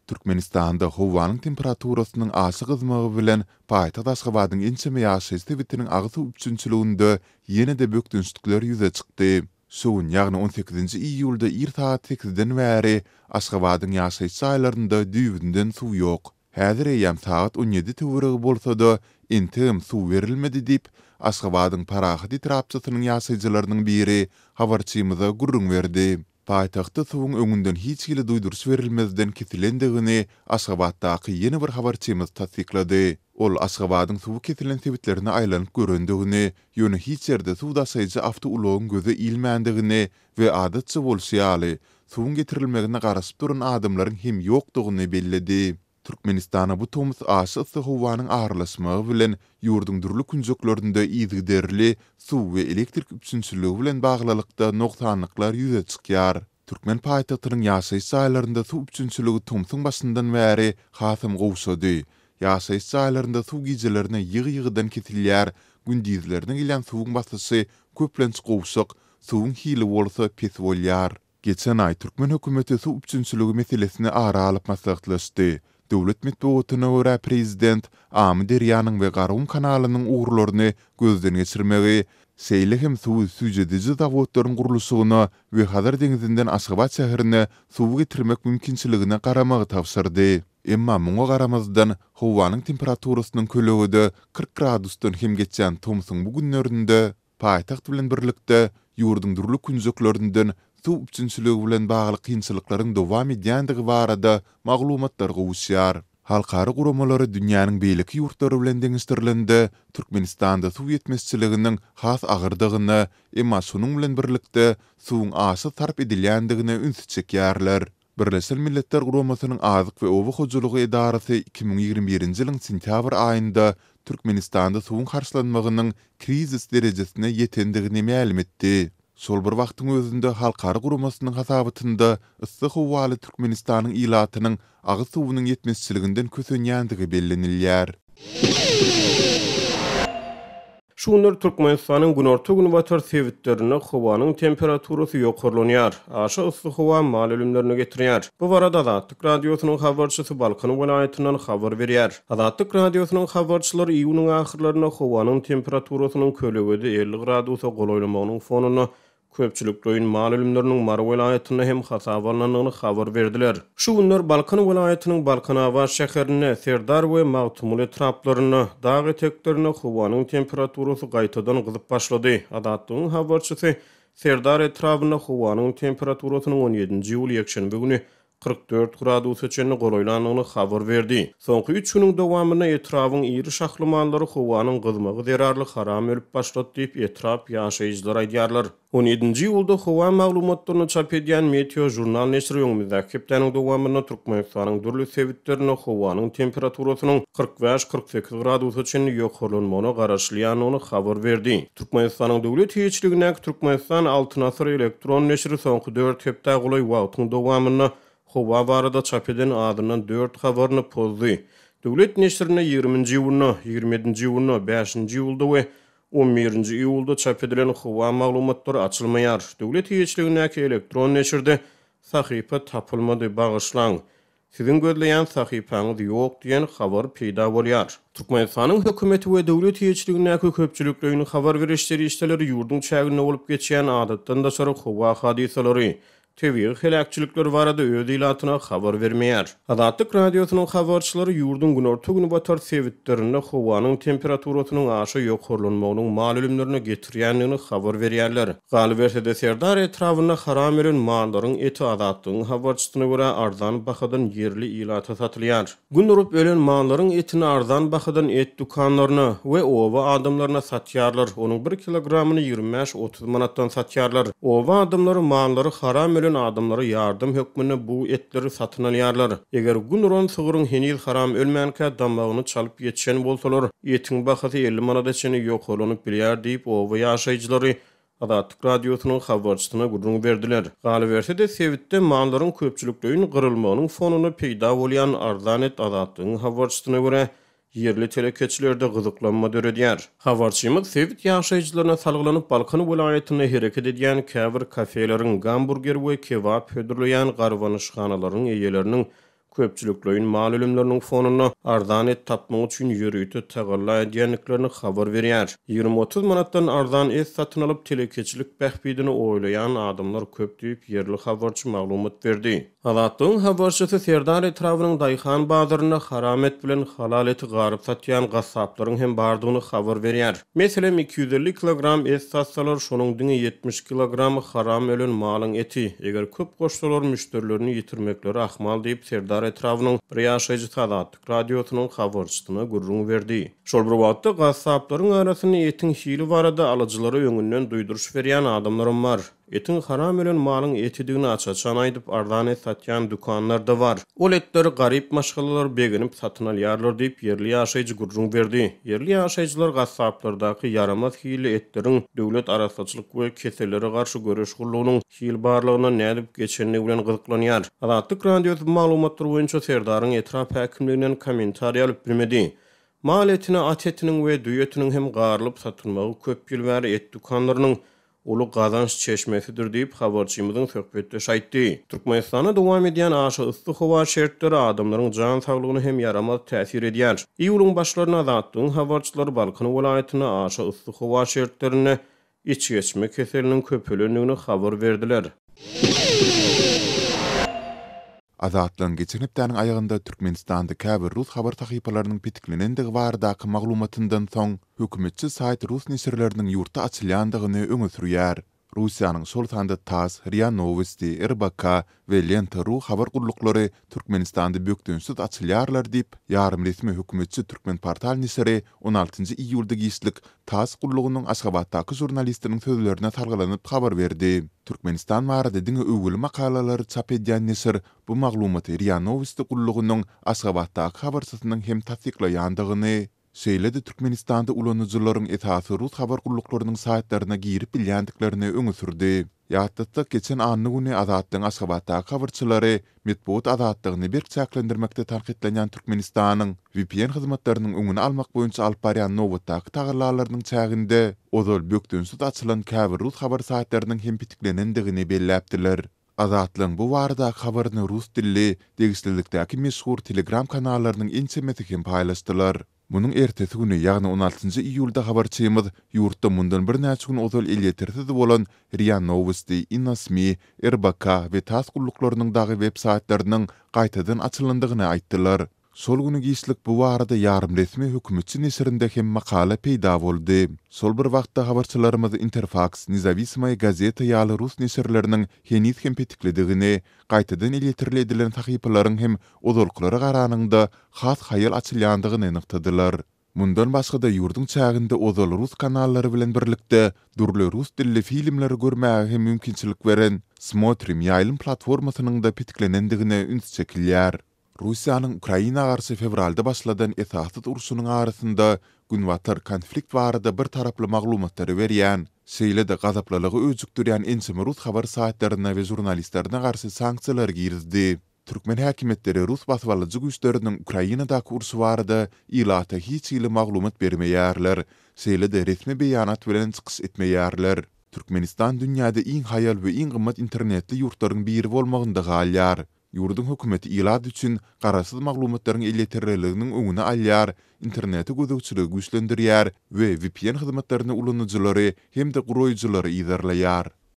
Türkmenistanda howanyň temperaturasynyň aşa gyzmagy bilen paýtagt Aşgabadyň ençeme ýaşaýyş sebitiniň agyz suw üpjünçiliginde ýene-de bökdençlikler ýüze çykdy. Şu gün, ýagny on sekizinji iýulda ir sagat sekizden bäri Aşgabadyň ýaşaýyş jaýlarynda düýbünden suw ýok. Häzir eýýäm sagat on ýedi töweregi bolsa-da, entegem suw berilmedi diýip, Aşgabadyň Parahat etrapçasynyň ýaşaýjylarynyň biri habarçymyza gürrüň berdi. Paýtagtda suwuň öňünden hiç hili duýduryş berilmezden kesilendigini Aşgabatdaky ýene bir habarçymyz tassyklady. Ol Aşgabadyň suwy kesilen sebitlerine aýlanyp görendigini, ýöne hiç ýerde suw daşaýjy awtoulagyň göze ilmändigini we adatça bolşy ýaly, suwuň getirilmegine garaşyp duran adamlaryň hem ýokdugyny belledi. Türkmenistana bu tomus aşa yssy howanyň aralaşmagy bilen ýurduň dürli künjeklerinde yzygiderli suw we elektrik üpjünçiligi bilen baglylykda nogsanlyklar ýüze çykýar. Türkmen paýtagtynyň ýaşaýyş jaýlarynda suw üpjünçiligi tomsuň başyndan bäri hasam gowşady. Ýaşaýyş jaýlarynda suw gijelerine ýygy-ýygydan kesilýär, gündizlerine gelýän suwuň basyşy köplenç gowşak, suwuň hili bolsa pes bolýar. Geçen aý türkmen hökümeti suw üpjünçiligi meselesini ara alyp maslahatlaşdy. Döwlet metbugatyna görä, prezident Amyderýanyň we Garagum kanalynyň ugurlaryny gözden geçirmegi, şeýle hem suwy süýjediji zawodlaryň gurluşygyna we Hazar deňzinden Aşgabat şäherine suwy getirmek mümkinçiligine garamagy tabşyrdy. Emma muňa garamazdan, howanyň temperaturasynyň kölegede 40 gradusdan hem geçýän tomsuň bu günlerinde Paýtagt bilen birlikde, ýurduň dürli künjeklerinden suw üpjünçiligi bilen bagly kynçylyklaryň dowam edýändigi barada maglumatlar gowuşýar. Halkara guramalary dünýäniň beýleki ýurtlary bilen deňeşdirilende, Türkmenistanda suw ýetmezçiliginiň has agyrdygyna, emma şonuň bilen birlikde, suwuň aşa sarp edilýändigine ünsi çekýärler. Birleşen Milletler Guramasynyň Azyk we oba hojalygy edarasy 2021-nji ýylyň sentýabr aýynda Türkmenistanda suwuň harçlanmagynyň krizis derejesine ýetendigini mälim etdi. Şol bir wagtyň özünde halkara guramasynyň hasabatynda yssy howaly Türkmenistanyň ilatynyň agyz suwunyň ýetmezçiliginden kösenýändigi bellenilýär. Şu günler Türkmenistanyň günorta-günbatar sebitlerinde howanyň temperaturasy ýokarlanýar. Aşa yssy howa mal ölümlerine getirýär. Bu barada Azatlyk Radiosynyň habarçysy Balkan welaýatyndan habar berýär. Azatlyk Radiosynyň habarçylary iýunyň ahyrlarynda howanyň temperaturasynyň kölegede 50 gradusa golaýlamagynyň fonunda Köpçülikleýin mal ölümleriniň Mary welaýatynda hem hasaba alnandygyny habar berdiler. Şu günler Balkan welaýatynyň Balkanabat şäherinde, Serdar we Magtymguly etraplarynda, dag eteklerinde howanyň temperaturasy gaýtadan gyzyp başlady. Azatlygyň habarçysy Serdar etrabynda howanyň temperaturasynyň on ýedinji iýul ýekşenbe güni 44 gradusa çenli golaýlandygyny habar berdi. Soňky üç günüň dowamynda etrabyň iri şahly mallary howanyň gyzmagy zerarly haram ölüp başlady diýip, etrap ýaşaýjylary aýdýarlar. On ýedinji iýulda howa maglumatlaryny çap edýän Meteo žurnal neşiri öňümizdäki hepdäniň dowamynda Türkmenistanyň dürli sebitlerinde howanyň temperaturasynyň 45-48 gradusa çenli ýokarlanmagyna garaşylýandygyny habar berdi. Türkmenistanyň döwlet eýeçiligindäki Türkmenistan Altyn asyr elektron neşiri soňky dört hepdä golaý wagtyň dowamynda howa barada çap eden azyndan dört habaryny pozdy. Döwlet neşirinde ýigriminji iýunda, ýigrimi ýedinji iýunda, bäşinji iýulda we on birinji iýulda çap edilen howa maglumatlary açylmaýar. Döwlet eýeçiligindäki elektron neşirde sahypa tapylmady, bagyşlaň. Siziň gözleýän sahypaňyz ýok diýen habar peýda bolýar. Türkmenistanyň hökümeti we döwlet eýeçiligindäki köpçülikleýin habar beriş serişdeleri ýurduň çäginde bolup geçýän adatdan daşary howa hadysalary, tebigy heläkçilikler barada öz ilatyna habar bermeýär. Azatlyk Radiosynyň habarçylary ýurduň günorta-günbatar sebitlerinde howanyň temperaturasynyň aşa ýokarlanmagynyň mal ölümlerine getirýändigini habar berýärler. Galyberse-de, Serdar etrabynda haram ölen mallaryň eti Azatlygyň habarçysyna görä arzan bahadan ýerli ilata satylýar. Gün urup ölen mallaryň etini arzan bahadan et dükanlaryna we oba adamlaryna satýarlar, onuň bir kilogramyny 25-30 manatdan satýarlar. Oba adamlary mallary haram ölen adamlara ýardam hökmünde bu etleri satyn alýarlar. Eger gün uran sygryň heniz haram ölmänkä damagyny çalyp ýetişen bolsalar, etiň bahasy 50 manada çenli ýokarlanyp bilýär diýip, oba ýaşaýjylary Azatlyk Radiosynyň habarçysyna gürrüň berdiler. Galyberse-de, sebitde mallaryň köpçülikleýin gyrylmagynyň fonunda peýda bolýan arzan et Azatlygyň habarçysyna görä, ýerli telekeçilerde gyzyklanma döredýär. Habarçymyz sebit ýaşaýjylaryna salgylanyp, Balkan welaýatynda hereket edýän käbir kafeleriň, gamburger we kebap hödürleýän garbanyşhanalaryň eýeleriniň. Köpçülikleýin mal ölümleriniň fonunda arzan et tapmak üçin ýörite tagalla edýändiklerini habar berýär. 20-30 manatdan arzan et satyn alyp, telekeçilik bähbidini oýlaýan adamlar köp diýip, ýerli habarçy maglumat berdi. Azatlygyň habarçysy Serdar etrabynyň daýhan bazarynda haram et bilen halal eti garyp satýan gassaplaryň hem bardygyny habar berýär. Meselem, 250 kilogram et satsalar, şonuň diňe 70 kilogramy haram ölen malyň eti. Eger köp goşsalar, müşderilerini ýitirmekleri ahmal diýip, Serdar etrabynyň bir ýaşaýjysy Azatlyk Radiosynyň habarçysyna gürrüň berdi. Şol bir wagtda, gassaplaryň arasynda etiň hili barada alyjylara öňünden duýduryş berýän adamlaram bar. Etiň haram ölen malyň etidigini aç-açan aýdyp, arzan et satýan dükanlar-da bar. Ol etleri garyp maşgalalar begenip satyn alýarlar diýip, ýerli ýaşaýjy gürrüň berdi. Ýerli ýaşaýjylar gassaplardaky ýaramaz hilli etleriň Döwlet arassaçylyk we kesellere garşy göreş gullugynyň hil barlagyndan nädip geçendigi bilen gyzyklanýar. Azatlyk Radiosy bu maglumatlar boýunça Serdaryň etrap häkimliginden kommentariý alyp bilmedi. Mal etine at etiniň we düýe etiniň hem garylyp satylmagy köp ýyl bäri et dükanlarynyň uly gazanç çeşmesidir diýip, habarçymyzyň söhbetdeşi aýtdy. Türkmenistanda dowam edýän aşa yssy howa şertleri adamlaryň jan saglygyna hem ýaramaz täsir edýär. Iýulyň başlarynda Azatlygyň habarçylary Balkan welaýatynda aşa yssy howa şertlerinde içgeçme keseliniň köpelendigini habar berdiler. Azatlygyň geçen hepdäniň aýagynda Türkmenistanda käbir rus habar sahypalarynyň petiklenendigi baradaky maglumatyndan soň, hökümetçi saýt rus neşirleriniň ýurtda açylýandygyny öňe sürýär. Russiýanyň şol sanda tass, ria Nowosti, RBK we Lenta. Ru habar gulluklary Türkmenistanda bökdençsiz açylýarlar diýip, ýarym resmi hökümetçi Türkmenportal neşiri on altynjy iýulda giçlik Tass gullugynyň Aşgabatdaky žurnalistiniň sözlerine salgylanyp habar berdi. Türkmenistan barada diňe öwgüli makalalary çap edýän neşir bu maglumaty Ria Nowosti gullugynyň Aşgabatdaky habarçysynyň hem tassyklaýandygyny, şeýle-de Türkmenistanda ulanyjylaryň esasy rus habar gulluklarynyň saýtlaryna girip bilýändiklerini öňe sürdi. Ýatlatsak, geçen anna güni Azatlygyň Aşgabatdaky habarçylary metbugat azatlygyny berk çäklendirmekde tankytlanýan Türkmenistanyň vpn hyzmatlarynyň öňüni almak boýunça alyp barýan nobatdaky tagallalarynyň çäginde ozal bökdençsiz açylan käbir rus habar saýtlarynyň hem petiklenendigini belläpdiler. Azatlygyň bu baradaky habaryny rus dilli, degişlilikdäki meşhur Telegram kanallarynyň ençemesi hem paýlaşdylar. Munuň ertesi güni, ýagny on altynjy iýulda habarçymyz ýurtda mundan birnäçe gün ozal elýetersiz bolan Ria Nowosti, Ino-SMI, RBK we tass gulluklarynyň dagy web-saýtlarynyň gaýtadan açylandygyny aýtdylar. Şol güni giçlik bu barada ýarym-resmi hökümetçi neşirinde hem makala peýda boldy. Şol bir wagtda habarçylarymyz Interfaks, Nezawisimoýa gazeta ýaly rus neşirleriniň heniz hem petiklidigini, gaýtadan elýeterli edilen sahypalaryň hem ozalkylara garanyňda has haýal açylýandygyny nygtadylar. Mundan başga-da ýurduň çäginde ozal rus kanallary bilen birlikde dürli rus dilli filmleri görmäge hem mümkinçilik beren Smotrim ýaýlym platformasynyň-da petiklenendigine üns çekilýär. Russiýanyň Ukraina garşy fewralda başladan esassyz urşunyň arasynda Günbatar konflikt barada bir taraply maglumatlary berýän, şeýle-de gazaplylygy öjükdirýän ençeme rus habar saýtlaryna we žurnalistlerine garşy sanksiýalary girizdi. Türkmen häkimiýetleri rus basybalyjy güýçleriniň Ukrainadaky urşy barada ilata hiç hili maglumat bermeýärler, şeýle-de resmi beýanat bilen çykyş etmeýärler. Türkmenistan dünýäde iň haýal we iň gymmat internetli ýurtlaryň biri bolmagynda galýar. Ýurduň hökümeti ilat üçin garaşsyz maglumatlaryň elýeterliliginiň öňüni alýar, internete gözegçiligi güýçlendirýär we vpn hyzmatlaryny ulanyjylary hem-de guraýjylary yzarlaýar.